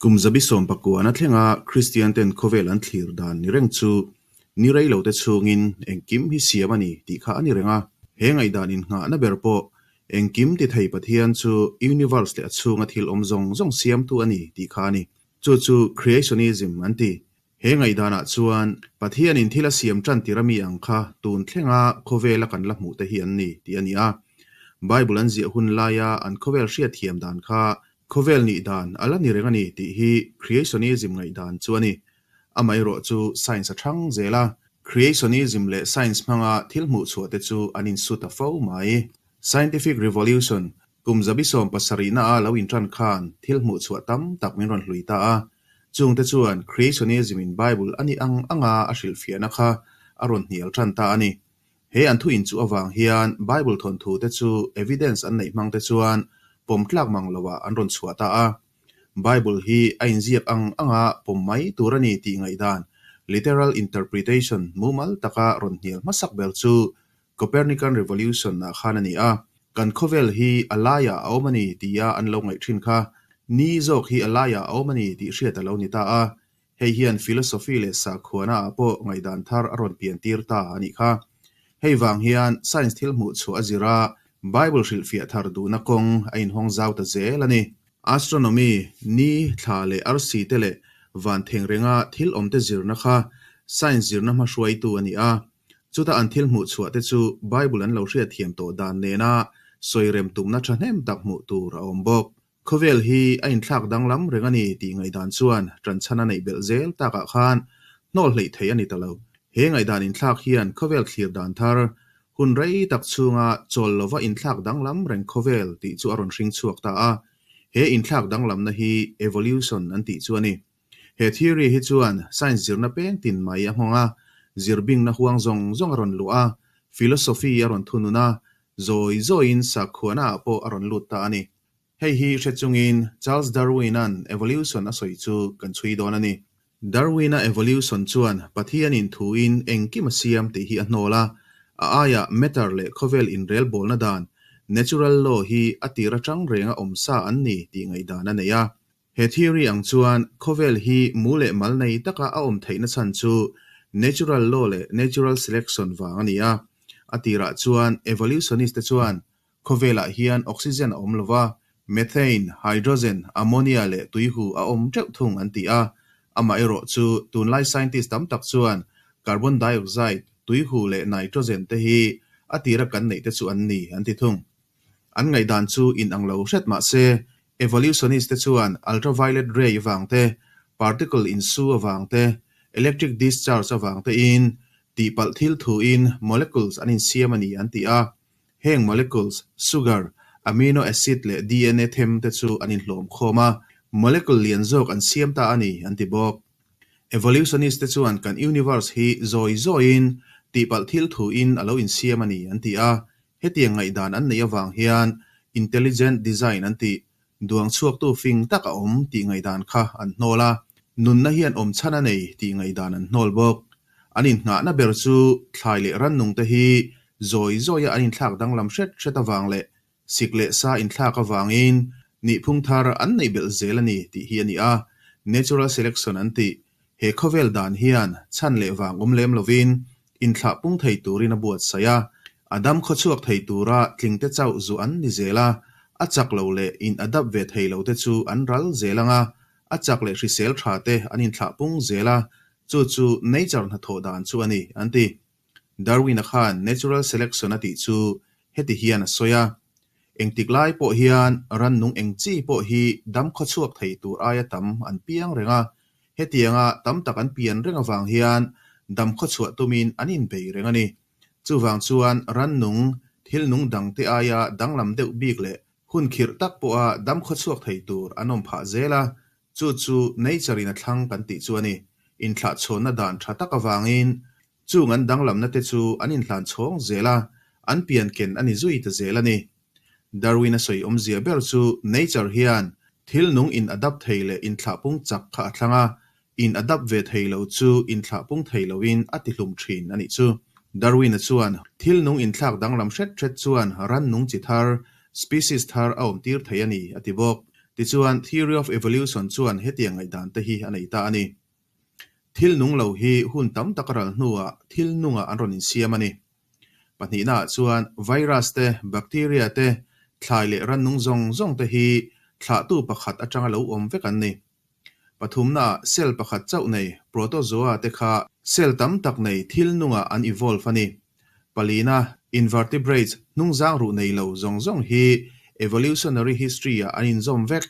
Kum 19 thlenga Kristian ten khawvel an thlir dan ni reng chu ni rei lo te chhungin engkim hi siam a ni tih kha a ni reng a. He ngaihdan innghahna ber pawh engkim ti thei Pathian chu universe leh a chhunga thil awm zawng zawng siamtu a ni tih kha a ni. Chu chu Creationism an ti. He ngaihdanah chuan Pathianin thil a siam tan tir ami ang kha tun thlenga khawvela kan la hmuh te hi an ni tih a ni a. Bible an ziah hun laia an khawvel hriatthiam dan kha khawvel nih dan a la ni reng a ni tih hi Creationism ngaihdan chu a ni. Amaherawh chu science a thang zel a, Creationism leh science hmanga thil hmuh chhuah te chu an insu ta fo mai. Scientific Revolution Kum 17 na a lo intan khan thil hmuh chhuah tam tak min rawn hlui ta a. Chungte chuan Creationism in Bible a nih ang anga a hrilhfiahna kha a rawn hnial tan ta a ni. He an thu inchuh avang hian Bible thawnthu te chu evidence an neih hmang te chuan pawm tlak mang loah an rawn chhuah ta a. Bible hi a inziak ang anga pawm mai tur a ni tih ngaihdan, literal interpretation, mumal taka rawn hnial hmasak ber chu Copernican Revolution ah khan a ni a, kan khawvel hi a laiah a awm a ni tia an lo ngaih thin kha, ni zawk hi a laiah a awm a ni tih hriat a lo ni ta a, hei hian philosophy leh sakhuana ah pawh ngaihdan thar a rawn pian tir ta a nih kha. Hei vang hian science thil hmuh chhuah a zir a, Bible hrilhfiah thar duhna kawng a inhawng zau ta zel a ni. Astronomy, ni, thla leh arsi te leh van theng renga thil awmte zirna kha science zirna hmahruaitu a ni a, Chuta an thil hmuh chhuah te chu Bible an lo hriatthiam tawh dan nena sawirem tumna thahnem tak hmuh tur a awm bawk. Khawvel hi a inthlak danglam reng a ni tih ngaihdan chuan ṭanchhan a neih belh zel takah khan hnawl hleih theih a ni ta lo. He ngaihdan inthlak hian khawvel thlir dan thar, hun rei tak chhunga chawl lova inthlak danglam reng khawvel tih chu a rawn hring chhuak ta a. He inthlak danglamna hi evolution an tih chu a ni. He theory hi chuan science zirna peng tin mai a nghawng a, zirbingna huang zawng zawng a rawn luh a, philosophy a rawn thunun a, zawi zawiin sakhuana ah pawh a rawn lut ta a ni. Hei hi hre chungin Charles Darwin-a'n evolution a sawi chu kan chhui dawn a ni. Darwin-a evolution chuan Pathianin thuin engkim a siam tih hi a hnawl a, a aiah matter leh khawvel inrelbawlna dan, natural law, hi a tir atang renga awm sa an ni tih ngaihdan a nei a. He theory ang chuan khawvel hi mu leh mal nei taka a awm theihna chhan chu natural law leh natural selection vang a ni a. A tirah chuan evolutionist te chuan khawvelah hian oxygen a awm lova, methane, hydrogen, ammonia leh tuihu a awm teuh thung an ti a. Amaherawh chu tunlai scientist tam tak chuan carbon dioxide, tuihu leh nitrogen te hi a tira kan neih te chu an ni an ti thung. An ngaihdan chu inang lo hret mah se, evolutionist te chuan ultraviolet ray avang te, particle insu avang te, electric discharge avang tein tihpalh thil thuin molecules an insiam a ni an ti a. Heng molecules, sugar, amino acid leh DNA them te chu an inhlawm khawm a, molecule lian zawk an siam ta a ni an ti bawk. Evolutionist te chuan kan universe hi zawi zawiin tihpalh thil thuin a lo insiam a ni an ti a, Hetiang ngaihdan an neih avang hian intelligent design an tih, duang chhuaktu fing tak a awm tih ngaihdan kha an hnawl a, nunna hian awm chhan a nei tih ngaihdan an hnawl bawk. An innghahna ber chu thlai leh rannung te hi zawi zawia an inthlak danglam hret hret avang leh sik leh sa inthlak avangin nihphung thar an neih belh zel a ni tih hi a ni a, natural selection an tih. He khawvel dan hian chhan leh vang awm lem lovin inthlah pung thei turin a buatsaih a, a dam khawchhuak thei tura tlingte chauh zu an ni zel a, a chak lo leh in adapt ve thei lo te chu an ral zel ang a, a chak leh hrisel tha te an inthlah pung zel a, chu chu nature hnathawh dan chu a ni, an ti. Darwin-a khan natural selection a tih chu heti hian a sawi a, Engtik lai pawh hian rannung eng chi pawh hi dam khawchhuak thei tur aia tam an piang reng a, hetianga tam tak an pian reng avang hian dam khawchhuah tumin an inbei reng a ni. Chuvang chuan rannung, thil nung dangte aia danglam deuh bik leh hun khirh tak pawha dam khawchhuak thei tur an awm phah zel a, chu chu nature in a thlang kan tih chu a ni. Inthlahchhawnna dan tha tak avangin Chung an danglamna te chu an inhlan chhawng zel a, an pian ken a ni zui ta zel a ni. Darwin-a sawi awmzia ber chu nature hian thil nung in adapt thei leh inthlahpung chak kha a thlang a, in adapt ve thei lo chu inthlahpung thei loin a tihlum thin a nih chu. Darwin-a chuan thil nung inthlak danglam hret hret chuan rannung chi thar, species thar a awmtir thei a ni a ti bawk. Tichuan, Theory of Evolution chuan hetiang ngaihdan te hi a nei ta a ni. Thil nung lo hi hun tam tak a ral hnuah thil nungah an rawn insiam a ni. Pahnihnaah chuan virus te, bacteria te, thlai leh rannung zawng zawng te hi thlahtu pakhat atanga lo awm vek an ni. Pathumnaah cell pakhat chauh nei protozoa te kha cell tam tak nei thil nungah an evolve a ni. Palina, invertebrates hnungzang ruh nei lo zawng zawng hi evolutionary history-ah an inzawm vek.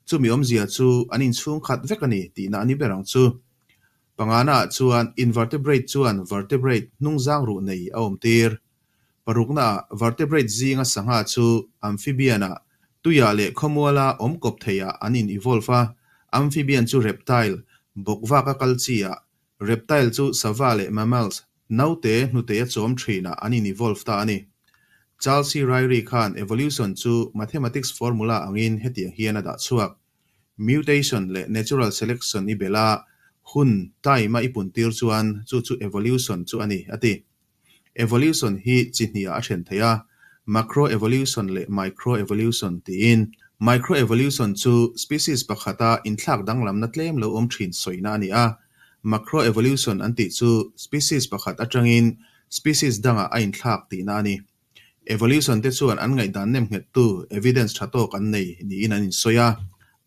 Chumi awmzia chu an inchhungkhat vek a ni tihna a ni ber ang chu. Panganaah chuan invertebrate chuan vertebrate hnungzang ruh nei a awmtir. Paruknaah vertebrate zinga sangha chu amphibian-ah, tuiah leh khawmuala awm kawp theiah an in evolve a, amphibian chu reptile, bawkvaka kal chi-ah, reptile chu sava leh mammals, naute hnuteia chawm thinah an in evolve ta a ni. Charles C. Ryrie khan evolution chu mathematics formula angin hetiang hian a dah chhuak. Mutation leh natural selection i belh a, hun, time, a i puntir chuan chu chu evolution chu a ni, a ti. Evolution hi chi hniah a then thei a, macroevolution leh microevolution tiin. Microevolution chu species pakhata inthlak danglamna tlem lo awm thin sawina a ni a, macroevolution an tih chu species pakhat atangin species dangah a inthlak tihna a ni. Evolution te chuan an ngaihdan nem nghettu evidence tha tawk an nei niin an insawi a.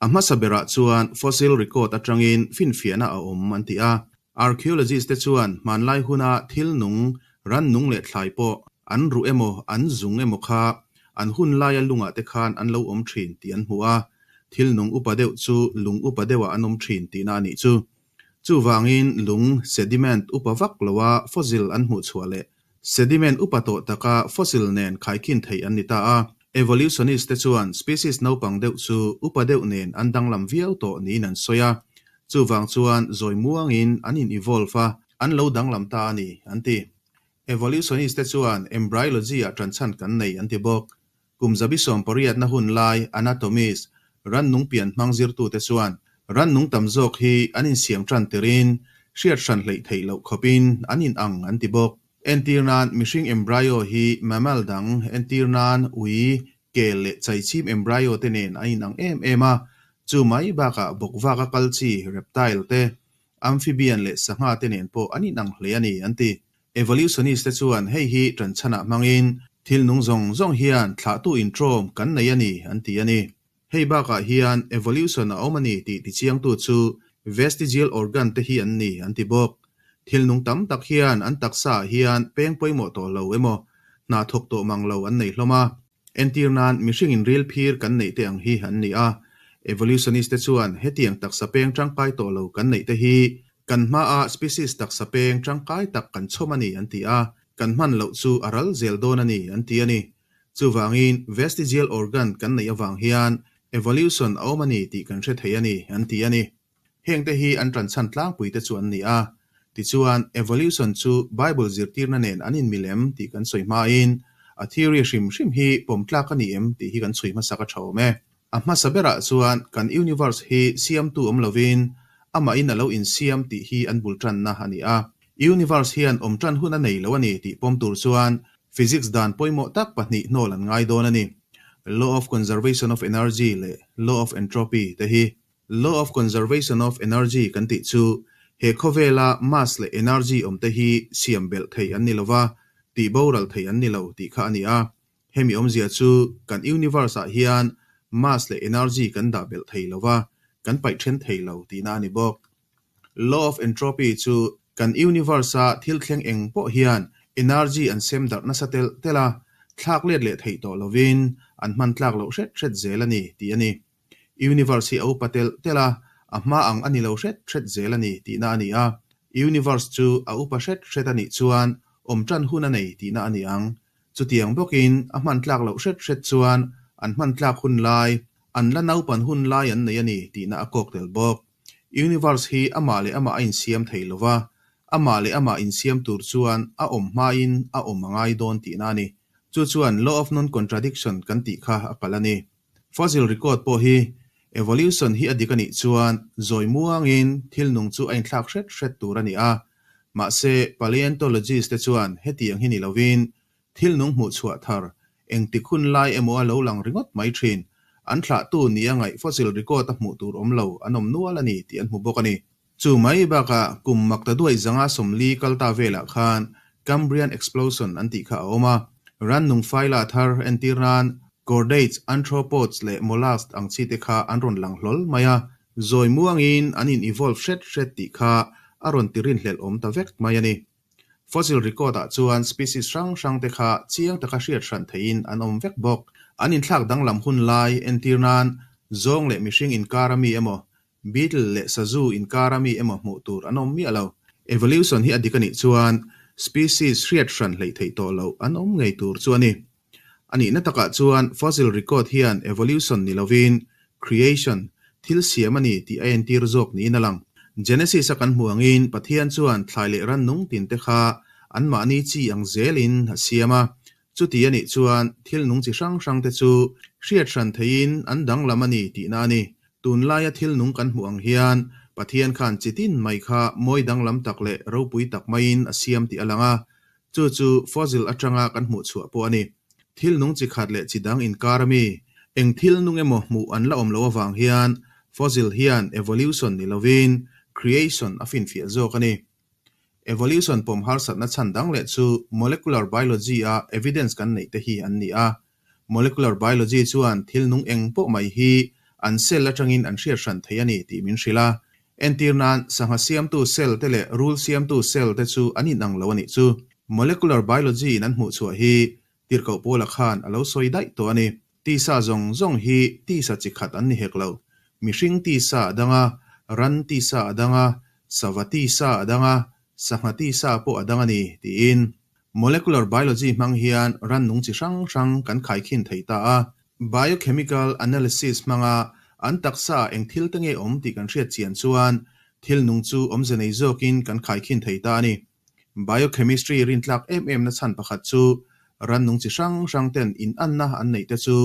A hmasa berah chuan fossil record atangin finfiahna a awm an ti a. Archaeologist te chuan hmanlai huna thil nung, rannung leh thlai pawh an ruh emaw an zung emaw kha an hun laia lungah te khan an lo awm thin tih an hmu a. Thil nung upa deuh chu lung upa deuhah an awm thin tihna a nih chu. Chuvangin lung, sediment, upa vak loa fossil an hmuh chhuah leh sediment upa tawh taka fossil nen khaikhin theih an ni ta a. Evolutionist te chuan species naupang deuh chu upa deuh nen an danglam viau tawh niin an sawi a. Chuvang chuan zawi muangin an in evolve a, an lo danglam ta a ni, an ti. Evolutionist te chuan embryology-ah ṭanchhan kan nei an ti bawk. Kum zabi sawmpariatna hun lai anatomist, rannung pian hmang zirtute chuan rannung tam zawk hi an insiam tan tirin hriat hran hleih theih loh khawpin an inang an ti bawk. Entir nan mihring embryo hi mammal dang, entir nan ui, kel leh chaichim embryo te nen an inang em em a, chu mai bakah bawkvaka kal chi, reptile, te, amphibian leh sangha te nen pawh an inang hle a ni an ti. Evolutionist te chuan hei hi ṭanchhanah hmangin thil nung zawng zawng hian thlahtu inṭawm kan nei a ni an ti a ni. Hei bakah hian evolution a awm a ni tih tichiangtu chu vestigial organ te hi an ni an ti bawk. Thil nung tam tak hian an taksaah hian peng pawimawh tawh lo emaw hna thawk tawh mang lo an nei hlawm a. Entir nan mihringin ril phir kan neih te ang hi an ni a, evolutionist te chuan hetiang taksa peng tangkai tawh lo kan neih te hi kan hmaa species taksa peng tangkai tak kan chhawm a ni an ti a, kan hman loh chu a ral zel dawn a ni an ti a ni. Chuvangin vestigial organ kan neih avang hian evolution a awm a ni tih kan hre thei a ni an ti a ni. Hengte hi an ṭanchhan tlangpui te chu an ni a. Tichuan, evolution chu Bible zirtirna nen an inmilem tih kan sawi hmain, a theory hrim hrim hi pawm tlak a ni em tih hi kan chhui hmasak a ṭha awm e. A hmasa berah chuan kan universe hi siamtu awm lovin amahin a lo insiam tih hi an bul ṭanna a ni a. Universe hian awm ṭan hun a nei lo a ni tih pawm tur chuan physics dan pawimawh tak pahnih hnawl an ngai dawn a ni. Law of conservation of energy leh law of entropy te hi. Law of Conservation of Energy kan tih chu he khawvela mass leh energy awmte hi siam belh theih an ni lova, tih boral theih an ni lo tih kha a ni a. Hemi awmzia chu kan universe-ah hian mass leh energy kan dah belh thei lova, kan paih then thei lo tihna a ni bawk. Law of Entropy chu kan universe-a thil thleng eng pawh hian energy an sem darh nasa telh telh a, thlak let leh theih tawh lovin an hman tlak loh hret hret zel a ni tih a ni. Universe hi a upa telh telh a, a hma ang a ni lo hret hret zel a ni tihna a ni a. Universe chu a upa hret hret a nih chuan awm tan hun a nei tihna a ni ang. Chutiang bawkin a hman tlak loh hret hret chuan an hman tlak hun lai, an la naupan hun lai an nei a ni tihna a kawk tel bawk. Universe hi amah leh amah a insiam thei lo va, amah leh amah insiam tur chuan a awm hmain a awm a ngai dawn tihna a ni. Chu chuan Law of Non-Contradiction kan tih kha a kalh a ni. Fossil record pawh hi evolution hi a dik a nih chuan zawi muangin thil nung chu a inthlak hret hret tur a ni a. Mahse, paleontologist te chuan hetiang hi ni lovin thil nung hmuh chhuah thar engtik hun lai emaw a lo lang ringawt mai thin. An thlahtu nia ngaih fossil record a hmuh tur awm lo an awm nual a ni tih an hmu bawk a ni. Chu mai bakah kum makta duaih zanga 40 kal ta velah khan Cambrian Explosion an tih kha a awm a. Rannung phyla thar entir nan chordates, arthropods leh molluscs ang chi te kha an rawn lang hlawl mai a. Zawi muangin an in evolve hret hret tih kha a rawn ti rinhlelh awm ta vek mai a ni. Fossil record-ah chuan species hrang hrang te kha chiang taka hriat hran theihin an awm vek bawk. An inthlak danglam hun lai entir nan zawng leh mihring inkar ami emaw, beetle leh sazu inkar ami emaw hmuh tur an awm miah lo. Evolution hi a dik a nih chuan species hriat hran hleih theih tawh loh an awm ngei tur chu a ni. A nihna takah chuan fossil record hian evolution ni lovin creation, thil siam a ni tih a entir zawk niin a lang. Genesis-a kan hmuh angin Pathian chuan thlai leh rannung tinte kha anmahni chi ang zelin a siam a. Chuti a nih chuan thil nung chi hrang hrangte chu hriat hran theihin an danglam a ni tihna a ni. Tunlaia thil nung kan hmuh ang hian Pathian khan chi tin mai kha mawi danglam tak leh ropui tak maiin a siam tih a lang a. Chu chu fossil atanga kan hmuh chhuah pawh a ni. Thil nung chi khat leh chi dang inkar ami, eng thil nung emaw hmuh an la awm loh avang hian fossil hian evolution ni lovin creation a finfiah zawk a ni. Evolution pawm harsatna chhan dang leh chu molecular biology-a evidence kan neih te hi an ni a. Molecular biology chuan thil nung eng pawh mai hi an cell atangin an hriat hran thei a ni tih min hrilh a. Entir nan, sangha siamtu cell te leh rul siamtu cell te chu an inang lo a nih chu. Molecular biology in an hmuh chhuah hi Tirhkoh Paula khan a lo sawi daih tawh a ni. Tisa zawng zawng hi tisa chi khat an ni hek lo. Mihring tisa a dang a, ran tisa a dang a, sava tisa a dang a, sangha tisa pawh a dang a ni, tiin. Molecular biology hmang hian rannung chi hrang hrang kan khaikhin thei ta a. Biochemical analysis hmanga an taksa ah eng thil te nge awm tih kan hriat chian chuan thil nung chu awmze nei zawkin kan khaikhin thei ta a ni. Biochemistry rintlak em em na chhan pakhat chu rannung chi hrang hrang ten inanna an neih te chu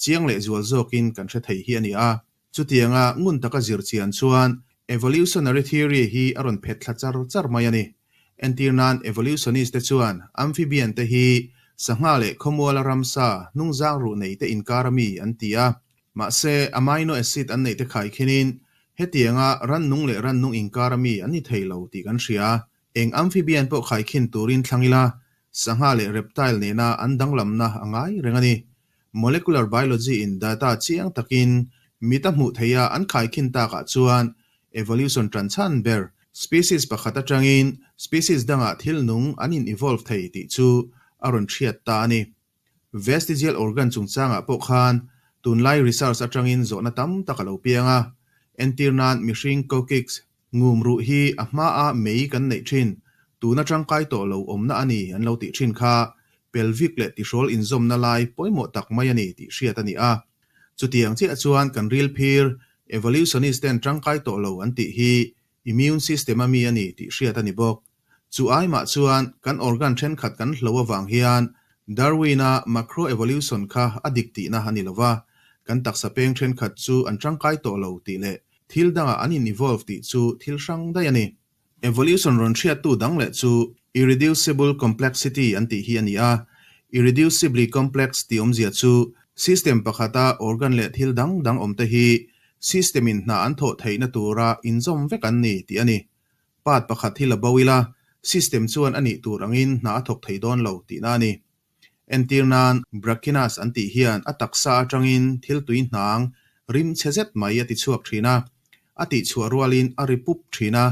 chiang leh zual zawkin kan hre thei hi a ni a. Chutianga ngun taka zir chian chuan evolutionary theory hi a rawn phet thla char char mai a ni. Entir nan evolutionist te chuan amphibian te hi sangha leh khawmuala ramsa hnungzang ruh nei te inkar ami an ti a. Mahse, amino acid an neih te khaikhinin hetianga rannung leh rannung inkar ami an ni thei lo tih kan hria. Eng amphibian pawh khaikhin turin thlang ila, sangha leh reptile nena an danglamna a ngai reng a ni. Molecular biology in data chiang takin mit a hmuh theih a an khaikhin takah chuan evolution tan chhan ber species pakhat atangin species dangah thil nung an in evolve thei tih chu a rawn hriat ta a ni. Vestigial organ chungchangah pawh khan tunlai research atangin zawhna tam tak a lo piang a. Entir nan mihring coccyx Ngum ruh hi a hmaa mei kan neih thin, tuna tangkai tawh lo awmna a ni an lo tih thin kha pelvic leh tihrawl inzawmna lai pawimawh tak mai a ni tih hriat a ni a. Chutiang chiah chuan kan ril phir, evolutionist ten tangkai tawh lo an tih hi immune system a mi a ni tih hriat a ni bawk. Chu ai mah chuan kan organ thenkhat kan hlo avang hian Darwin-a macroevolution kha a dik tihna a ni lova, kan taksa peng thenkhat chu an tangkai tawh lo tih leh Thil dangah an in evolve tih chu thil hrang daih a ni. Evolution rawn hriattu dang leh chu irreducible complexity an tih hi a ni a. Irreducibly complex tih awmzia chu system pakhata organ leh thil dang dang awmte hi system in hna an thawh theihna tura inzawm vek an ni tih a ni. Part pakhat hi la bo ila, system chuan a nih tur angin hna a thawk thei dawn lo tihna a ni. Entir nan, Brachynas an tih hian a taksa atangin thil tui hnang rim chhe zet mai a ti chhuak thin a. A tih chhuah rualin a ri pup thin a,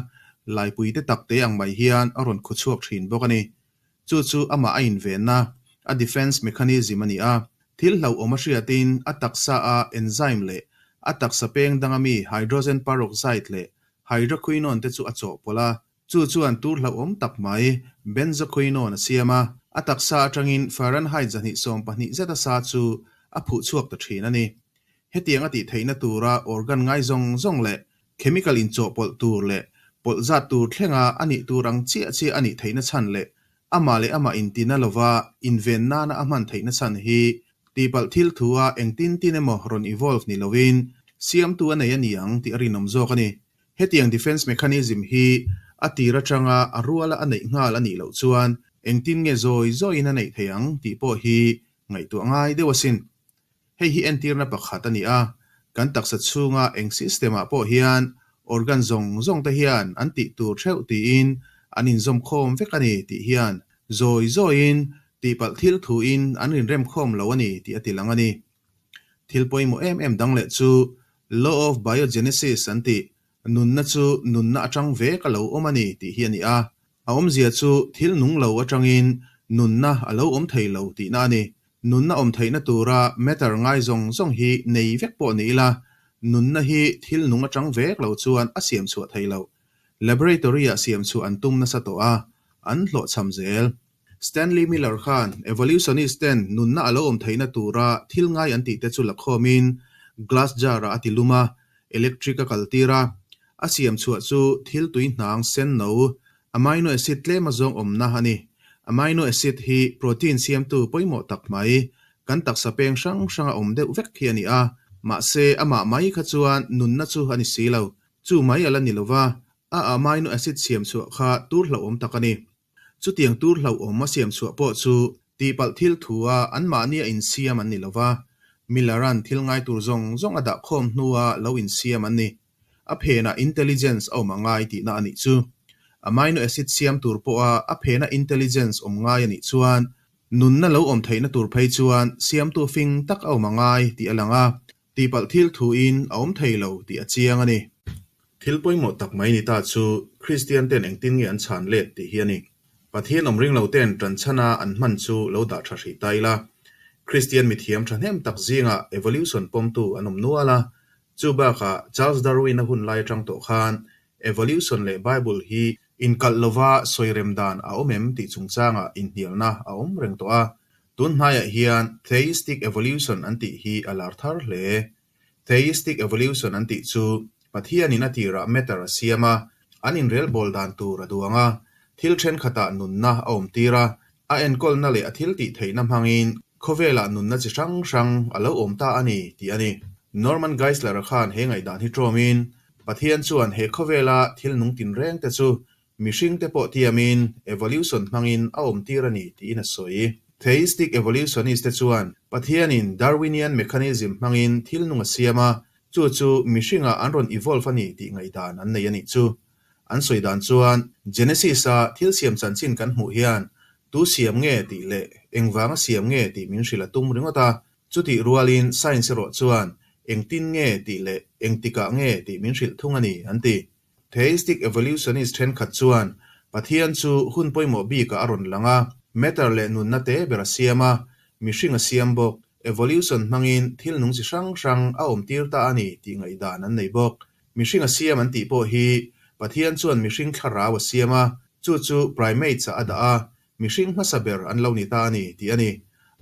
laipui te tak te ang mai hian a rawn khu chhuak thin bawk a ni. Chu chu amah a invenna, a defense mechanism a ni a. Thil hlauhawm a hriatin a taksa a enzyme leh a taksa peng danga mi hydrogen peroxide leh hydroquinone te chu a chawhpawlh a. Chu chuan tur hlauhawm tak mai, benzoquinone a siam a, a taksa atangin Fahrenheit 220 zeta sa chu a phuh chhuak ta thin a ni. Hetiang a tih theihna tura organ ngai zawng zawng leh chemical inchawhpawlh tur leh pawlh zat tur thlenga a nih tur ang chiah chiah a nih theihna chhan leh amah leh amah intina lova inven nana a hman theihna chhan hi tihpalh thil thua engtin tin emaw rawn evolve ni lovin siamtu a nei a ni ang tih a rinawm zawk a ni. Hetiang defense mechanism hi a tir atanga a ruala a neih nghal a nih loh chuan engtin nge zawi zawiin a neih thei ang tih pawh hi ngaihtuah ngai deuh asin. Hei hi entirna pakhat a ni a, kan taksa chhunga eng system-ah pawh hian organ zawng zawng te hian an tih tur theuh tiin an inzawm khawm vek a ni tih hian zawi zawiin tihpalh thil thuin an inremkhawm lo a ni tih a tilang a ni. Thil pawimawh em em dang leh chu Law of Biogenesis an tih, nunna chu nunna atang vek a lo awm a ni tih hi a ni a. A awmzia chu thil nung lo atangin nunna a lo awm thei lo tihna a ni. Nunna awm theihna tura matter ngai zawng zawng hi nei vek pawh ni ila, nunna hi thil nung atang vek lo chuan a siam chhuah thei lo. Laboratory-ah siam chhuah an tum nasa tawh a, an hlawhchham zel. Stanley Miller khan evolutionist ten nunna a lo awm theihna tura thil ngai an tih te chu la khawmin glass jar-ah a ti lum a, electric a kaltir a. A siam chhuah chu thil tui hnang sen no, amino acid tlem a zawng awmna a ni. Amino acid hi protein siamtu pawimawh tak mai, kan taksa peng hrang hranga awm deuh vek hi a ni a, mahse amah mai kha chuan nunna chu a ni si lo. Chu mai a la ni lova, a amino acid siam chhuah kha tur hlauhawm tak a ni. Chutiang tur hlauhawm a siam chhuah pawh chu tihpalh thil thua anmahni a insiam an ni lo va, Miller-a'n thil ngai tur zawng zawng a dah khawm hnua lo insiam an ni. A phenah intelligence a awm a ngai tihna a nih chu. Amino acid siam tur pawha a phena intelligence awm ngai a nih chuan nunna lo awm theihna tur phei chuan siamtu fing tak a awm a ngai tih a lang a. Tihpalh thil thuin a awm thei lo tih a chiang a ni. Thil pawimawh tak mai ni ta chu Kristian ten engtin nge an chhan let tih hi a ni. Pathian awm ring lo ten ṭanchhana an hman chu lo dah ṭha hrih ta ila. Kristian mithiam ṭhahnem tak zingah evolution pawmtu an awm nual a. Chu bakah Charles Darwin-a hun lai aṭang tawh khan evolution leh Bible hi inkalh lova sawi rem dan a awm em tih chungchangah inhnialna a awm reng tawh a. Tun hnaiah hian theistic evolution an tih hi a lar thar hle. Theistic evolution an tih chu Pathianin a tirah matter a siam a, an inrelbawl dan tur a duang a, thil thenkhatah nunna a awm tir a, a enkawlna leh a thil tih theihna hmangin khawvelah nunna chi hrang hrang a lo awm ta a ni tih a ni. Norman Geisler-a khan he ngaihdan hi ṭawmin, Pathian chuan he khawvela thil nung tinrengte chu Mihring te pawh tiamin evolution hmangin a awm tir a ni tiin a sawi. Theistic evolutionist te chuan Pathianin Darwinian mechanism hmangin thil nung a siam a, chu chu mihringah an rawn evolve a ni tih ngaihdan an nei a nih chu. An sawi dan chuan Genesis-a thil siam chanchin kan hmuh hian tu siam nge tih leh engvanga siam nge tih min hrilh a tum ringawt a, chutih rualin science erawh chuan engtin nge tih leh engtikah nge tih min hrilh thung a ni an ti. Theistic evolutionist thenkhat chuan Pathian chu hun pawimawh bikah a rawn lang a, matter leh nunna te ber a siam a, mihring a siam bawk, evolution hmangin thil nung chi hrang hrang a awmtir ta a ni tih ngaihdan an nei bawk. Mihring a siam an tih pawh hi Pathian chuan mihring thlarau a siam a, chu chu primates-ah a dah a, Mihring hmasa ber an lo ni ta a ni, tih a ni.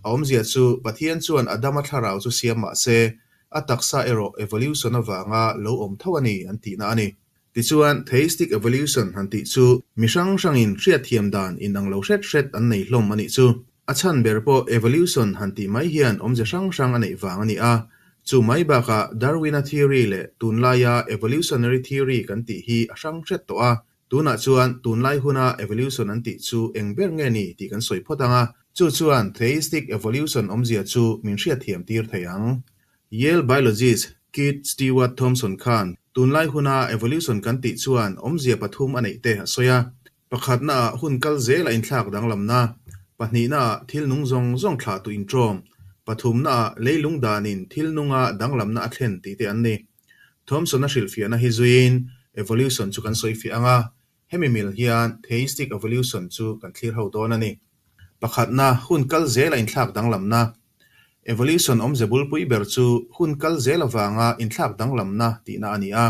A awmzia chu Pathian chuan Adama thlarau chu siam mah se, a taksa erawh evolution avanga lo awm tho a ni an tihna a ni. Tichuan, theistic evolution han tih chu mi hrang hrangin hriatthiam dan inang lo hret hret an nei hlawm a nih chu. A chhan ber pawh evolution han tih mai hian awmze hrang hrang a neih vang a ni a. Chu mai bakah Darwin-a theory leh tunlaia evolutionary theory kan tih hi a hrang hret tawh a, Tunah chuan tunlai huna evolution an tih chu eng ber nge ni tih kan sawi phawt ang a, chu chuan theistic evolution awmzia chu min hriatthiam tir thei ang. Yale biologist Keith Stewart Thompson khan tunlai huna evolution kan tih chuan awmzia pathum a neih te a sawi a. Pakhatnaah hun kal zel a inthlak danglamna, pahnihnaah thil nung zawng zawng thlahtu inṭawm, pathumnaah leilung danin thil nunga danglamna a thlen tih te an ni. Thompson-a hrilhfiahna hi zuiin evolution chu kan sawifiah ang a, hemi mil hian theistic evolution chu kan thlir ho dawn a ni. Pakhatna, hun kal zela inthlak danglamna. Evolution awmze bulpui ber chu hun kal zel avanga inthlak danglamna tihna a ni a.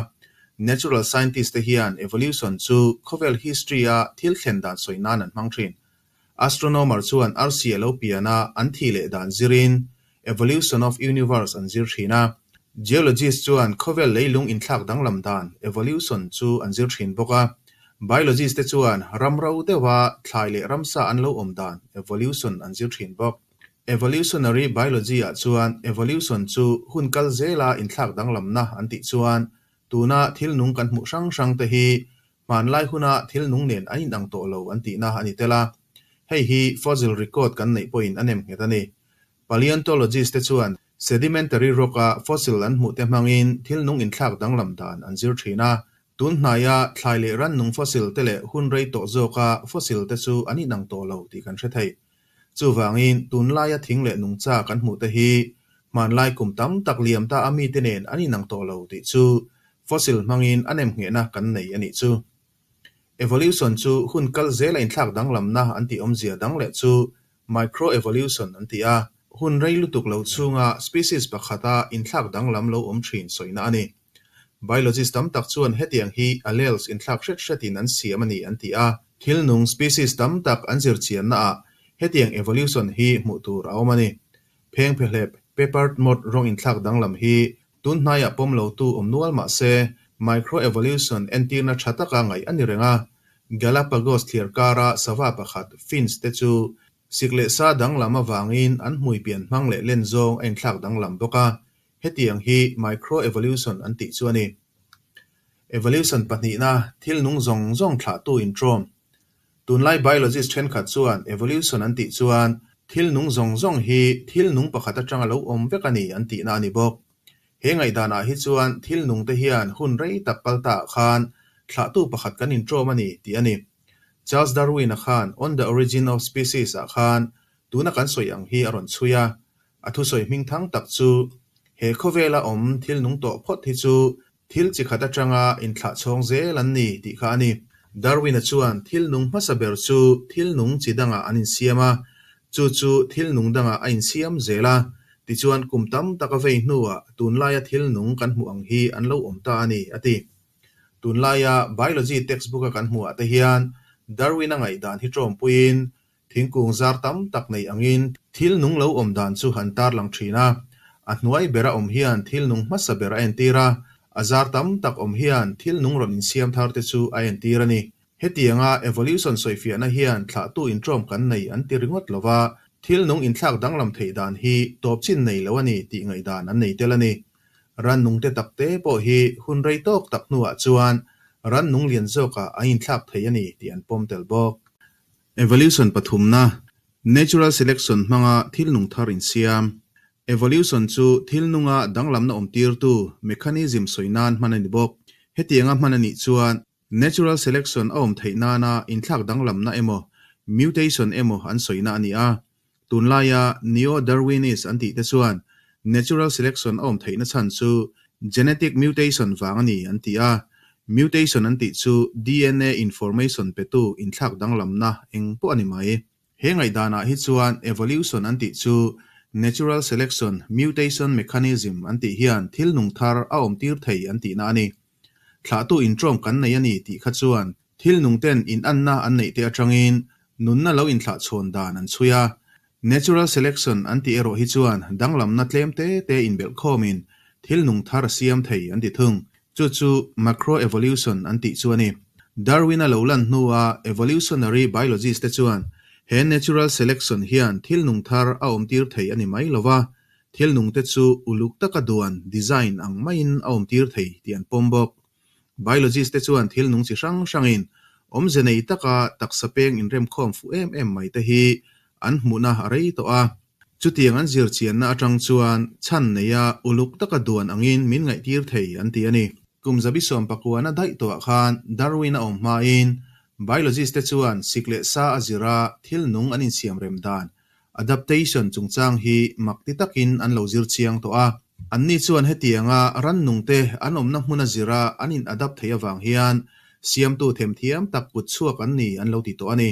Natural scientist te hian evolution chu khawvel history-a thil thlen dan sawi nan an hmang thin. Astronomer chuan arsi a lo pian a, an thih leh dan zirin Evolution of Universe an zir thin a. Geologist chuan khawvel leilung inthlak danglam dan, evolution, chu an zir thin bawk a. Biologist te chuan ram ro deuha thlai leh ramsa an lo awm dan, evolution, an zir thin bawk. Evolutionary biology ah chuan evolution chu hun kal zela inthlak danglamna an tih chuan tuna thil nung kan hmuh hrang hrang te hi Hmanlai huna thil nung nen an inang tawh lo an tihna a ni tel a, hei hi fossil record kan neih pawhin a nem nghet a ni. Paleontologist te chuan Sedimentary rock-a fossil an hmuhte hmangin thil nung inthlak danglam dan an zir thin a. Tun hnaia thlai leh rannung fossil te leh hun rei tawh zawka fossil te chu an inang tawh lo tih kan hre thei. Chuvangin, tunlaia thing leh nungcha kan hmuhte hi hmanlai kum tam tak liam ta a mite nen an inang tawh lo tih chu fossil hmangin a nemnghehna kan nei a nih chu. Evolution chu hun kal zela inthlak danglamna an tih awmzia dang leh chu microevolution an ti a, hun rei lutuk lo chhunga species pakhata inthlak danglam lo awm thin sawina a ni. Biologist tam tak chuan hetiang hi alleles inthlak hret hretin an siam a ni an ti a. Thil nung species tam tak an zir chiannaah hetiang evolution hi hmuh tur a awm a ni. Phengphehlep, peppered moth rawng inthlak danglam hi tun hnaiah pawm lotu awm nual mah se, microevolution entirna tha taka ngaih a ni reng a. Galapagos thliar kara sava pakhat finch te chu sik leh sa danglam avangin an hmui pian hmang leh len zawng a inthlak danglam bawk a. Hetiang hi microevolution an tih chu a ni. Evolution pahnihna, thil nung zawng zawng thlahtu inṭawm. Tunlai biologist thenkhat chuan evolution an tih chuan thil nung zawng zawng hi thil nung pakhat atanga lo awm vek a ni an tihna a ni bawk. He ngaihdanah hi chuan thil nungte hian hun rei tak kal taah khan thlahtu pakhat kan inṭawm a ni tih a ni. Charles Darwin-a khan On the Origin of Species ah khan tuna kan sawi ang hi a rawn chhui a, A thusawi hming thang tak chu, He khawvela awm thil nung tawh phawt hi chu thil chi khat atanga inthlah chhawng zel an ni tih kha a ni. Darwin-a chuan thil nung hmasa ber chu thil nung chi dangah an insiam a, chu chu thil nung dangah a insiam zel a, tichuan kum tam tak a vei hnuah tunlaia thil nung kan hmuh ang hi an lo awm ta a ni, a ti. Tunlaia biology textbook-a kan hmuhah te hian Darwin-a ngaihdan hi ṭawmpuiin Thingkung zar tam tak nei angin thil nung lo awm dan chu an tarlang thin a, a hnuai bera awm hian thil nung hmasa ber a entir a, a zar tam tak awm hian thil nung rawn insiam thar te chu a entir a ni. Hetianga evolution sawifiahna hian thlahtu inṭawm kan nei an ti ringawt lo va, thil nung inthlak danglam theih dan hi tawp chin nei lo a ni tih ngaihdan an nei tel a ni. Rannung te tak te pawh hi hun rei tawk tak hnuah chuan rannung lian zawkah an inthlak thei a ni tih an pawm tel bawk. Evolution pathumna, Natural selection hmanga thil nung thar insiam. Evolution chu thil nunga danglamna awmtirtu mechanism sawi nan hman a ni bawk. Hetianga hman a nih chuan natural selection a awm theih nana inthlak danglamna emaw, mutation emaw an sawina a ni a. Tunlaia Neo-Darwinist an tihte chuan natural selection a awm theihna chhan chu genetic mutation vang a ni an ti a. Mutation an tih chu dna information petu inthlak danglamna eng pawh a ni mai. He ngaihdanah hi chuan evolution an tih chu natural selection mutation mechanism an tih hian thil nung thar a awmtir thei an tihna a ni. Thlahtu inṭawm kan nei a ni tih kha chuan thil nungten inanna an neih te aṭangin nunna lo inthlahchhawn dan an chhui a. Natural selection an tih erawh hi chuan danglamna tlem te te inbelh khawmin thil nung thar a siam thei an ti thung. Chu chu macroevolution an tih chu a ni. Darwin-a lo lan hnua evolutionary biologist te chuan he natural selection hian thil nung thar a awmtir thei a ni mai lo va, Thil nungte chu uluk taka duan, design, ang maiin a awmtir thei tih an pawm bawk. Biologist te chuan thil nung chi hrang hrangin awmze nei taka taksa peng inremkhawm fuh em em mai te hi an hmuhna a rei tawh a. Chutiang an zir chianna atang chuan chhan neia uluk taka duan angin min ngaihtir thei an ti a ni. Kum zabi sawm pakuana daih tawhah khan Darwin a awm hmain biologist te chuan sik leh sa a zira thil nung an insiamrem dan Adaptation chungchang hi mak ti takin an lo zir chiang tawh a. Anni chuan hetianga rannungte an awmna hmuna zira an in adapt theih avang hian siamtu themthiam tak kut chhuak an ni an lo ti tawh a ni.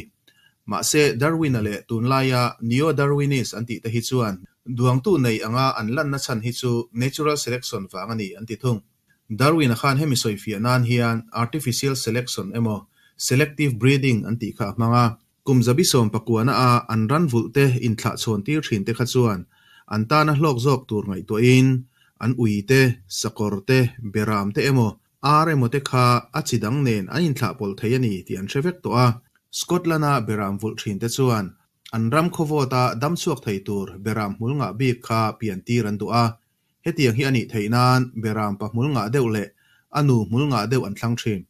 Mahse, Darwin-a leh tunlaia Neo-Darwinist an tih te hi chuan duangtu nei anga an lanna chhan hi chu natural selection vang a ni an ti thung. Darwin-a khan hemi sawifiah nan hian artificial selection emaw selective breeding an tih kha a hmang a. Kum zabi sawm pakuana a an ran vulh te inthlah chhawn tir thin te kha chuan an tana hlawk zawk tur ngaihtuahin an ui te, sakawr te, beram te emaw, ar emaw te kha a chi dang nen an inthlah pawlh thei a ni tih an hre vek tawh a. Scotland-a beram vulh thin te chuan an ram khawvawta dam chhuak thei tur beram hmul ngah bik kha pian tir an duh a. Hetiang hi a nih theih nan beram pa hmul ngah deuh leh a nu hmul ngah deuh an thlang thin.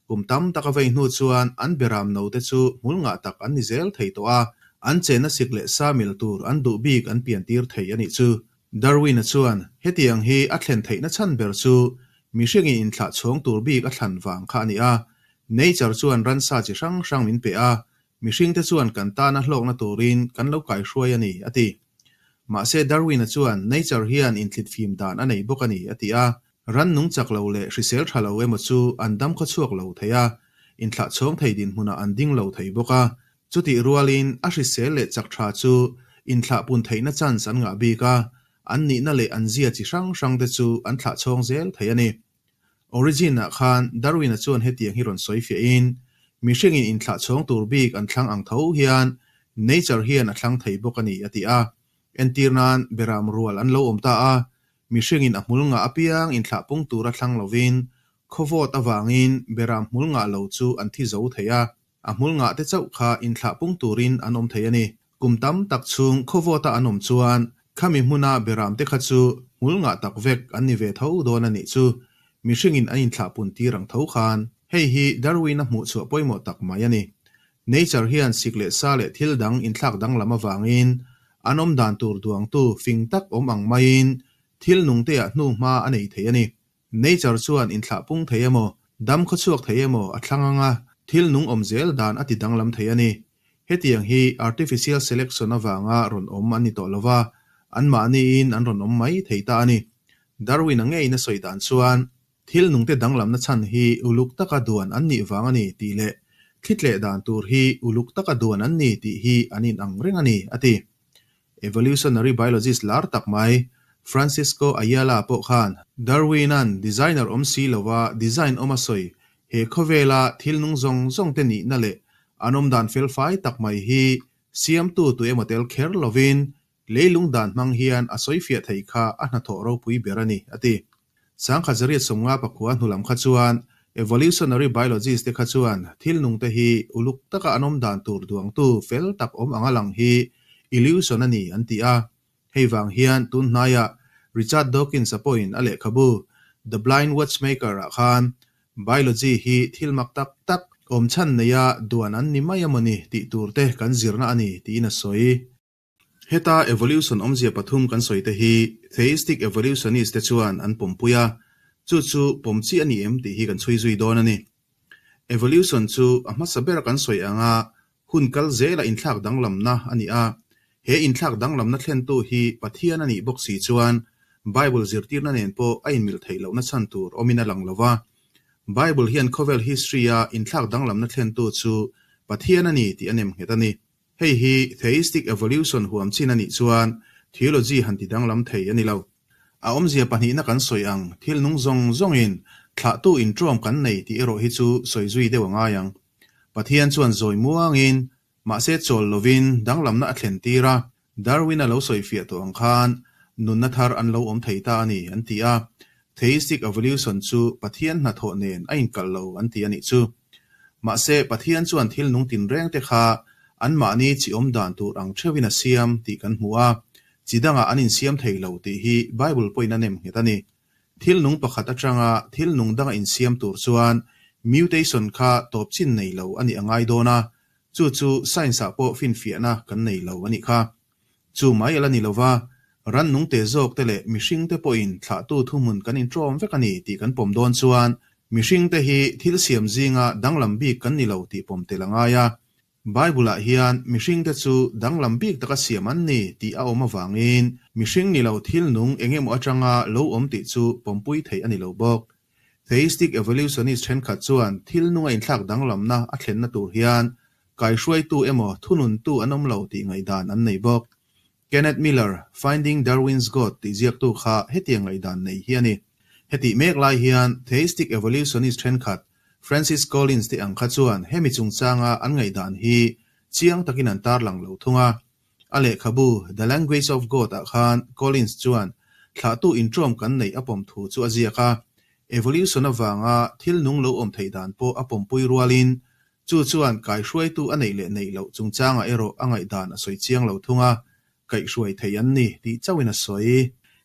Kum tam tak a vei hnu chuan an beram no te chu hmul ngah tak an ni zel thei tawh a, an chenna sik leh sa mil tur an duh bik an pian tir thei a nih chu. Darwin-a chuan hetiang hi a thlen theihna chhan ber chu mihringin inthlah chhawng tur bik a thlan vang kha a ni a. Nature chuan ransa chi hrang hrang min pe a, mihringte chuan kan tana hlawkna turin kan lo kaihruai a ni, a ti. Mahse Darwin-a chuan nature hian inthlit fim dan a nei bawk a ni, a ti a. Rannung chak lo leh hrisel tha lo emaw chu an dam khaw chhuak lo thei a, inthlah chhawng thei dinhmunah an ding lo thei bawk a. Chutih rualin a hrisel leh chak tha chu inthlah pun theihna chance an ngah bik a, an nihna leh an zia chi hrang hrang te chu an thlah chhawng zel thei a ni. Origin-ah khan Darwin-a chuan hetiang hi rawn sawi fiahin, Mihringin inthlah chhawng tur bik an thlang ang tho hian nature hian a thlang thei bawk a ni, a ti a. Entir nan beram rual an lo awm ta a, Mihringin a hmul ngah apiang inthlah pung tura thlang lovin, khawvawt avangin beram hmul ngah lo chu an thi zo thei a, a hmul ngah te chauh kha inthlah pung turin an awm thei a ni. Kum tam tak chhung khawvawta an awm chuan khami hmuna beram te kha chu hmul ngah tak vek an ni ve tho dawn a nih chu, mihringin an inthlah pun tir ang tho khan. Hei hi Darwin-a hmuhchhuah pawimawh tak mai a ni. Nature hian sik leh sa leh thil dang inthlak danglam avangin an awm dan tur duangtu fing tak awm ang maiin thil nungteah hnu hma a nei thei a ni. Nature chuan inthlah pung thei emaw, dam khawchhuak thei emaw a thlang anga thil nung awm zel dan a ti danglam thei a ni. Hetiang hi artificial selection avanga rawn awm an ni tawh lova, anmahniin an rawn awm mai thei ta a ni. Darwin-a ngeiin a sawi dan chuan Thil nungte danglamna chhan hi uluk taka duan an nih vang a ni tih leh thli tleh dan tur hi uluk taka duan an ni tih hi an inang reng a ni, a ti. Evolutionary biologist lar tak mai Francisco Ayala pawh khan Darwin-a'n designer awm si lova design awm a sawi he khawvela thil nung zawng zawngte nihna leh an awm dan felfai tak mai hi siamtu tu emaw tel kher lovin Leilung dan hmang hian a sawifiah thei kha a hnathawh ropui ber a ni, a ti. Sangkhat zariat sawmnga pakhua hnu lam kha chuan evolutionary biologist te kha chuan thil nung te hi uluk taka an awm dan tur duangtu fel tak awm anga lang hi illusion a ni an ti a. Hei vang hian tun hnaiah Richard Dawkins-a pawhin a lehkhabu The Blind Watchmaker ah khan Biology hi thil mak tak tak awm chhan neia duan an ni mai a maw ni tih tur te kan zirna a ni tiin a sawi. Heta evolution awmzia pathum kan sawi te hi theistic evolutionist te chuan an pawmpui a, chu chu pawm chi a ni em tih hi kan chhui zui dawn a ni. Evolution chu a hmasa bera kan sawi anga hun kal zela inthlak danglamna a ni a, he inthlak danglamna thlentu hi Pathian a nih bawk si chuan Bible zirtirna nen pawh a inmil theih lohna chhan tur awmin a lang lo va. Bible hian khawvel history-a inthlak danglamna thlentu chu Pathian a ni tih a nem nghet a ni. Hei hi theistic evolution huam chin a nih chuan theology han ti danglam thei a ni lo. A awmzia pahnihna kan sawi ang, thil nung zawng zawngin thlahtu inṭawm kan nei tih erawh hi chu sawi zui deuh a ngai ang. Pathian chuan zawi muangin, mahse chawl lovin danglamna a thlen tir a, Darwin-a lo sawi fiah tawh ang khan nunna thar an lo awm thei ta a ni an ti a. Theistic evolution chu Pathian hnathawh nen a inkalh lo an ti a nih chu. Mahse, Pathian chuan thil nung tinreng te kha anmahni chi awm dan tur ang theuhin a siam tih kan hmu a, chi dangah an insiam thei lo tih hi Bible pawhin a nem nghet a ni. Thil nung pakhat atanga thil nung danga insiam tur chuan mutation kha tawp chin nei lo a nih a ngai dawn a, chu chu science-ah pawh finfiahna kan nei lo a nih kha. Chu mai a la ni lo va, rannung te zawk te leh mihring te pawhin thlahtu thuhmun kan inṭawm vek a ni tih kan pawm dawn chuan mihring te hi thil siam zinga danglam bik kan ni lo tih pawm tel a ngai a. Bible-ah hian mihring te chu danglam bik taka siam an ni tih a awm avangin mihring ni lo thil nung eng emaw atanga lo awm tih chu pawmpui theih a ni lo bawk. Theistic evolutionist thenkhat chuan thil nunga inthlak danglamna a thlenna tur hian kaihruaitu emaw thununtu an awm lo tih ngaihdan an nei bawk. Kenneth Miller, Finding Darwin's God tih ziaktu kha hetiang ngaihdan nei hi a ni. Hetih mek lai hian theistic evolutionist thenkhat Francis Collins te ang kha chuan hemi chungchanga an ngaihdan hi chiang takin an tarlang lo thung a. A lehkhabu The Language of God ah khan Collins chuan thlahtu inṭawm kan neih a pawm thu chu a ziak a, evolution avanga thil nung lo awm theih dan pawh a pawmpui rualin chu chuan kaihruaitu a neih leh neih loh chungchangah erawh a ngaihdan a sawi chiang lo thung a, kaihhruai thei an ni tih chauhin a sawi.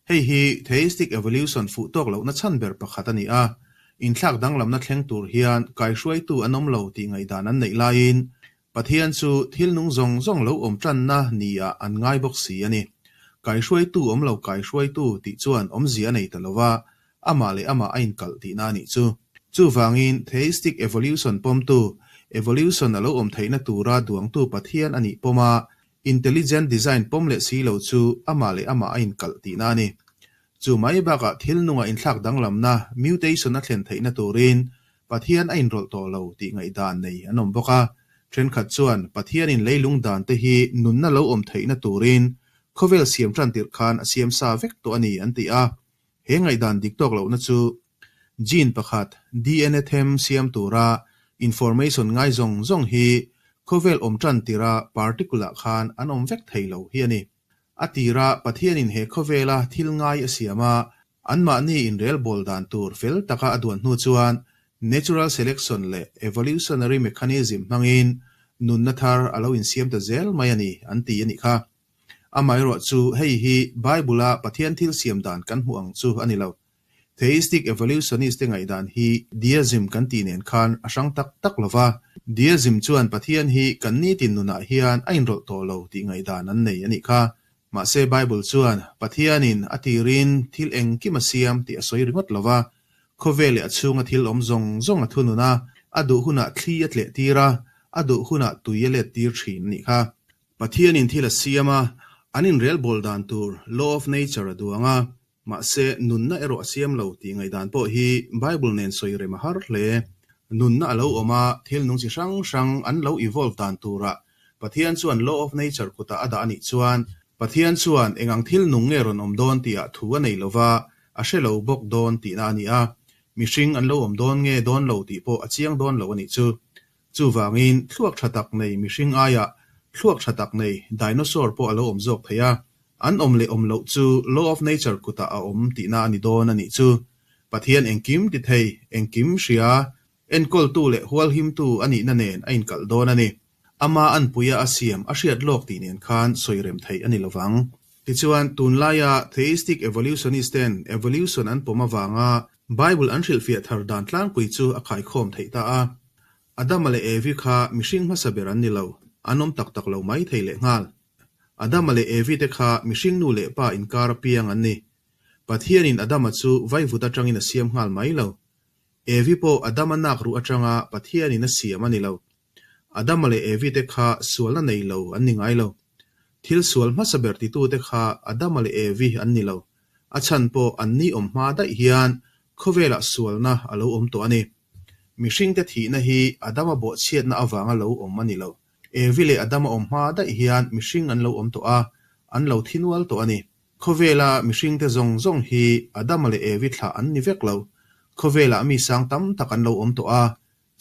Hei hi theistic evolution fuh tawk lohna chhan ber pakhat a ni a, inthlak danglamna thleng tur hian kaihruaitu an awm lo tih ngaihdan an neih laiin Pathian chu thil nung zawng zawng lo awm tanna niah an ngai bawk si a ni. Kaihruaitu awm lo kaihruaitu tih chuan awmzia a nei ta lo va, amah leh amah a inkalh tihna a nih chu. Chuvangin, theistic evolution pawmtu, evolution a lo awm theihna tura duangtu Pathian a nih pawm a, intelligent design pawm leh si lo chu amah leh amah a inkalh tihna a ni. Chu mai bakah thil nunga inthlak danglamna, mutation, a thlen theihna turin Pathian a inrawlh tawh lo tih ngaihdan nei an awm bawk a. Thenkhat chuan Pathianin leilung dan te hi nunna lo awm theihna turin khawvel siam tan tirh khan a siam sa vek tawh a ni an ti a. He ngaihdan dik tawk lohna chu gene pakhat, DNA them siam tura information ngai zawng zawng hi khawvel awm tan tirha particle ah khan an awm vek thei lo hi a ni. A tira Pathianin he khawvela thil ngai a siam a, anmahni inrelbawl dan tur fel taka a duan hnu chuan natural selection leh evolutionary mechanism hmangin nunna thar a lo insiam ta zel mai a ni an ti a nih kha. Amaherawh chu hei hi Bible-a Pathian thil siam dan kan hmuh ang chu a ni lo. Theistic evolutionist te ngaihdan hi deism kan tih nen khan a hrang tak tak lo va. Deism chuan Pathian hi kan nitin nunah hian a inrawlh tawh lo tih ngaihdan an nei a nih kha. Mahse Bible chuan Pathianin a tirin thil engkim a siam tih a sawi ringawt lo va. Khawvel leh a chhunga thil awm zawng zawng a thunun a, a duh hunah thli a tleh tir a, a duh hunah tui a let tir thin a nih kha. Pathianin thil a siam a, an inrelbawl dan tur law of nature a duang a, mahse nunna erawh a siam lo tih ngaihdan pawh hi Bible nen sawi rem a har hle. Nunna a lo awm a, thil nung chi hrang hrang an lo evolve dan turah Pathian chuan law of nature kutah a dah a nih chuan Pathian chuan eng ang thil nung nge rawn awm dawn tihah thu a nei lova, a hre lo bawk dawn tihna a ni a. Mihring an lo awm dawn nge dawn lo tih pawh a chiang dawn lo a nih chu. Chuvangin, thluak tha tak nei mihring aiah thluak tha tak nei dinosaur pawh a lo awm zawk thei a. An awm leh awm loh chu law of nature kutah a awm tihna a ni dawn a nih chu. Pathian engkim ti thei, engkim hria, enkawltu leh hualhimtu a nihna nen a inkalh dawn a ni. Ama anpuia a siam a hriat lawk tih nen khan sawi rem theih a ni lovang. Tichuan, tunlaia theistic evolutionist ten evolution an pawm avanga Bible an hrilhfiah thar dan tlangpui chu a khaikhawm theih ta a. Adama leh Evi kha mihring hmasa ber an ni lo, an awm tak tak lo mai thei lehnghal. Adama leh Evi te kha mihring nu leh pa inkar apiang an ni. Pathianin Adama chu vaivut atangin a siam nghal mai lo. Evi pawh Adama nak ruh atanga Pathianin a siam a ni lo. Adama leh Evi te kha sualna nei lo an ni ngai lo. Thil sual hmasa ber titute kha Adama leh Evi an ni lo. A chhan pawh an ni awm hma daih hian khawvelah sualna a lo awm tawh a ni. Mihringte thihna hi Adama bawhchhiatna avanga lo awm a ni lo. Evi leh Adama awm hma daih hian mihring an lo awm tawh a, an lo thi nual tawh a ni. Khawvela mihringte zawng zawng hi Adama leh Evi thlah an ni vek lo. Khawvelah mi sang tam tak an lo awm tawh a,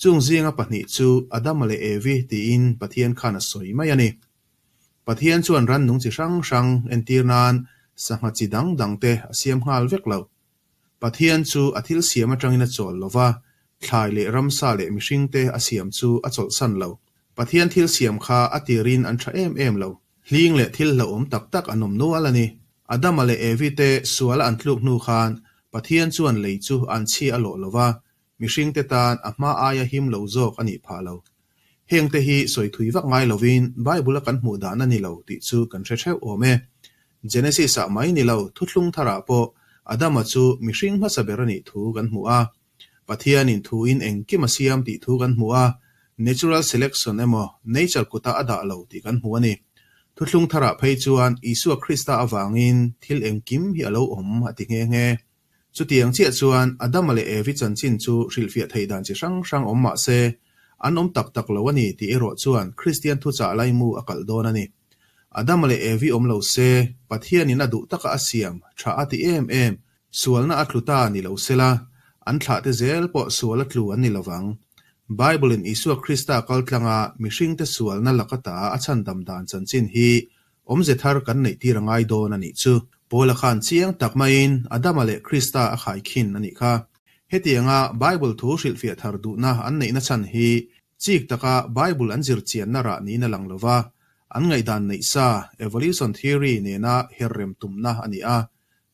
Chung zinga pahnih chu Adama leh Evi tiin Pathian khan a sawi mai a ni. Pathian chuan rannung chi hrang hrang entir nan sangha chi dang dang te a siam nghal vek lo. Pathian chu a thil siam atangin a chawl lo va, thlai leh ramsa leh mihring te a siam chu a chawlhsan lo. Pathian thil siam kha a tirin an tha em em lo. Hling leh thil hlauhawm tak tak an awm nual a ni. Adama leh Evi te suala an tluk hnu khan Pathian chuan lei chu an chhia a lawh lo va, Mihringte tan a hma aia him lo zawk a nih phah lo. Hengte hi sawi thui vak ngai lovin Bible-a kan hmuh dan a ni lo tih chu kan hre theuh awm e. Genesis-ah mai ni lo, Thuthlung tharah pawh Adama chu mihring hmasa ber a nih thu kan hmu a. Pathianin thuin engkim a siam tih thu kan hmu a, natural selection emaw nature kuta a dah lo tih kan hmu a ni. Thuthlung tharah phei chuan Isua Krista avangin thil engkim hi a lo awm a ti nghe nghe. Chutiang chiah chuan Adama leh Evi chanchin chu hrilhfiah theih dan chi hrang hrang awm mah se, an awm tak tak lo a ni tih erawh chuan Kristian thuchah laimu a kalh dawn a ni. Adama leh Evi awm lo se, Pathianin a duh taka a siam tha a ti em em, sualna a tlu ta ni lo sela, an thlahte zel pawh sual a tlu an ni lovang. Bible-in Isua Krista kaltlanga mihringte sualna lakata a chhandam dan chanchin hi Awmze thar kan neih tir a ngai dawn a nih chu. Paula khan chiang tak maiin Adama leh Krista a khaikhin a nih kha. Hetianga Bible thu hrilhfiah thar duhna an neihna chhan hi chik taka Bible an zir chianna rah niin a lang lo va, an ngaihdan neih sa, evolution theory, nena herrem tumna a ni a.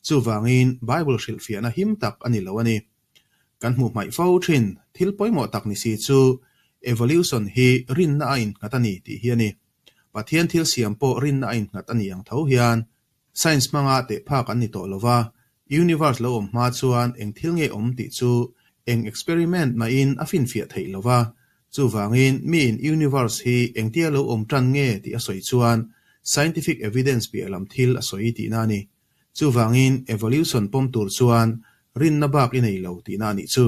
Chuvangin Bible hrilhfiahna him tak a ni lo a ni. Kan hmuh hmaih fo thin thil pawimawh tak ni si chu evolution hi rinna a innghat a ni tih hi a ni. Pathian thil siam pawh rinna a innghat a ni ang tho hian. Science hmanga teh phak an ni tawh lo va, universe lo awm hma chuan eng thil nge awm tih chu eng experiment mahin a finfiah theih lo va. Chuvangin miin universe hi engtia lo awm tan nge tih a sawi chuan scientific evidence piah lam thil a sawi tihna a ni. Chuvangin evolution pawm tur chuan rinna bak i nei lo tihna a nih chu.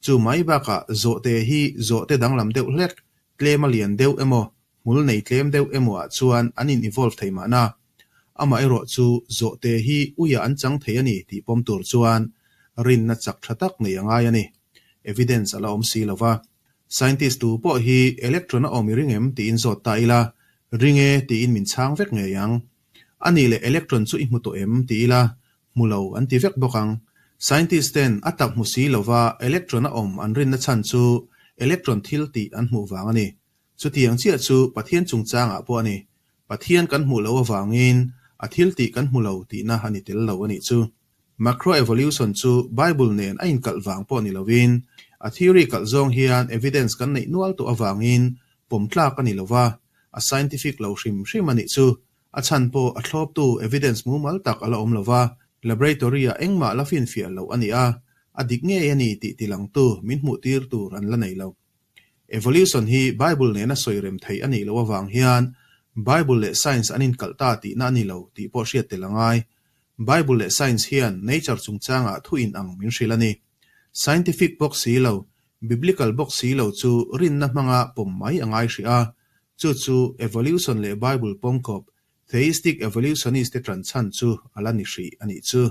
Chu mai bakah zawhte hi zawhte danglam deuh hlek, tlem a lian deuh emaw, hmul nei tlem deuh emaw ah chuan an in evolve thei mahna. Amaherawh chu zawhte hi uiah an chang thei a ni tih pawm tur chuan rinna chak tha tak nei a ngai a ni. Evidence a la awm si lo va. Scientist tu pawh hi electron a awm i ring em tiin zawt ta ila, ring e tiin min chhang vek ngei ang. A nih leh electron chu i hmu tawh em ti ila, hmu lo an ti vek bawk ang. Scientist ten a tak hmu si lova electron a awm an rinna chhan chu electron thil tih an hmuh vang a ni. Chutiang chiah chu Pathian chungchangah pawh a ni. Pathian kan hmuh loh avangin a thil tih kan hmu lo tihna a ni tel lo a nih chu. Macroevolution chu Bible nen a inkalh vang pawh ni lovin, a theory kalh zawng hian evidence kan neih nual tawh avangin pawm tlak a ni lova, a scientific lo hrim hrim a nih chu. A chhan pawh a thlawptu evidence mumal tak a la awm lova, laboratory-ah engmah la finfiah loh a ni a, a dik ngei a ni tih tilangtu min hmuhtir tur an la nei lo. Evolution hi Bible nena sawi rem theih a nih loh avang hian Bible leh science an inkalh ta tihna a ni lo tih pawh hriat tel a ngai. Bible leh science hian nature chungchangah thu inang min hrilh a ni. Scientific bawk si lo, biblical bawk si lo chu rinna hmanga pawm mai a ngai hrih a, chu chu evolution leh Bible pawmkawp theistic evolutionist te ṭan chhan chu a la ni hrih a nih chu.